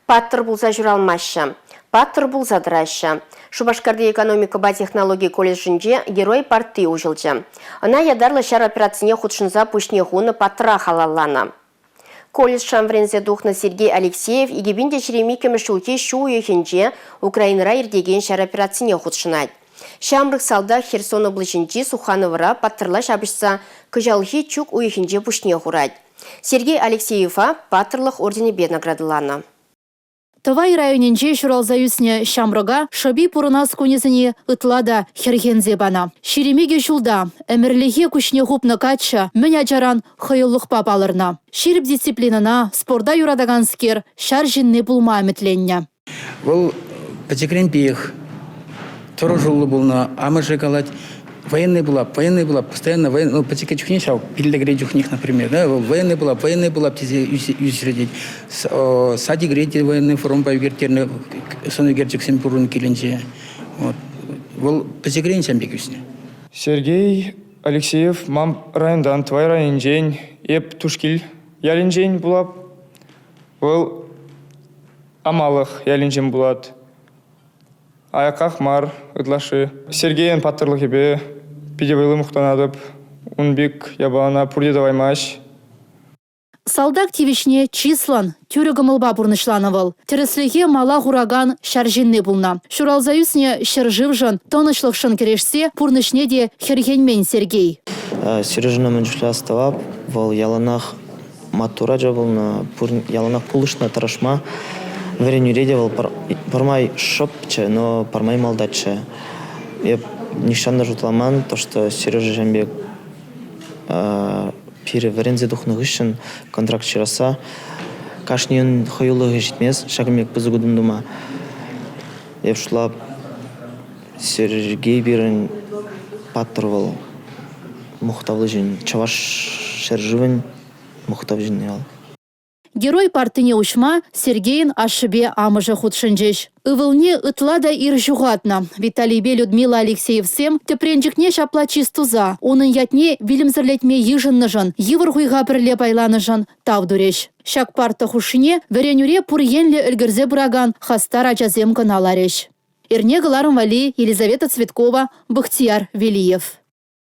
Паттӑр пулса ҫуралмаҫҫӗ, паттӑр пулса тӑраҫҫӗ. Шупашкарти экономикӑпа технологи колледжӗнче Герой партти уҫӑлчӗ. Ӑна ятарлӑ ҫар операцине хутшӑнса пуҫне хунӑ паттӑра халалланӑ. Колледжран вӗренсе тухнӑ Сергей Алексеев 2022 ҫулхи ҫу уйӑхӗнче Украинӑра иртекен ҫар операцине хутшӑнать. Ҫамрӑк салтак Херсон облаҫӗнчи Сухановӑра паттӑрла ҫапӑҫса кӑҫалхи чӳк уйӑхӗнче пуҫне хурать. Сергей Алексеева Паттӑрлӑх орденӗпе наградӑланӑ. Тӑвай районӗнче ҫуралса ӳснӗ ҫамрӑка шӑпи пурӑнас кунӗсене ытла та хӗрхенсе панӑ. 22 ҫулта ӗмӗрлӗхе куҫне хупнӑ каччӑ мӗн ачаран хӑюлӑхпа палӑрнӑ. Ҫирӗп дисциплинӑна, спорта юратаканскер ҫар ҫынни пулма ӗмӗтленнӗ. Вӑл пӗчӗкренпех тӑрӑшуллӑ пулнӑ. Амӑшӗ калать, военный пулап, военный пулап, постоянно военный, ну, пӗчӗккӗ чухне ҫав пиллӗкре чухнех, например, да, вӑл военный пулап, военный пулап тесе ӳсрӗ тет. Садикре те военный форумпа ӳкерттернӗ сӑн ӳкерчӗксем пур ун килӗнче. Вот. Вӑл пӗчӗкрен ҫам пек ӳснӗ. Сергей Алексеев ман районтан, Тӑвай районӗнчен, эп Тушкил ялӗнчен пулап. Вӑл Амалӑх ялӗнчен пулать. Аякках мар ытлашши. Сергейӑн паттӑрлӑхӗпе питӗ вӑйлӑ мухтанатӑп. Ун пек япалана пурте тӑваймасть. Салтак тивӗҫне чыслӑн, тӳрӗ кӑмӑлпа пурнӑҫланӑ вӑл. Тӗрӗслӗхе мала хуракан ҫар ҫынни пулнӑ. Ҫуралса ӳснӗ ҫӗршывшӑн, тӑнӑҫлӑхшӑн кӗрешсе пурнӑҫне те хӗрхенмен Сергей. Сережӑна мӗн чухлӗ астӑвап, вӑл яланах маттур ача пулнӑ, яланах пулӑшнӑ, тӑрӑшма. Вӗренӳре те вӑл пӗрмай шӑпчӗ, но пӗрмай малтаччӗ. Эп нихҫан та шутламан, то что Сережа ҫавӑн пек пире вӗренсе тухнӑ хыҫҫӑн контракт ҫырасса кашнийӗн хӑюлӑхӗ ҫитмест ҫакӑн пек пысӑк утӑм тума. Эп шутлап, Сергей пирӗн паттӑр вӑл, мухтавлӑ ҫын, Чӑваш ҫӗршывӗн мухтав ҫынни вӑл. Герой партине уҫма Сергейӑн ашшӗпе амӑшӗ хутшӑнчӗҫ. Ывӑлне ытла та ир ҫухатнӑ. Виталийпе Людмила Алексеевсем тӗпренчӗкне ҫапла чыс туса унӑн ятне вилӗмсӗрлетме йышӑннӑшӑн, йывӑр хуйха пӗрле пайланӑшӑн тав турӗҫ. Ҫак парта хушшине вӗренӳре пур енлӗ ӗлкӗрсе пыракан хастар ачасем кӑна ларӗҫ. Эрне кӑларӑм валли Елизавета Цветкова, Бахтияр Велиев.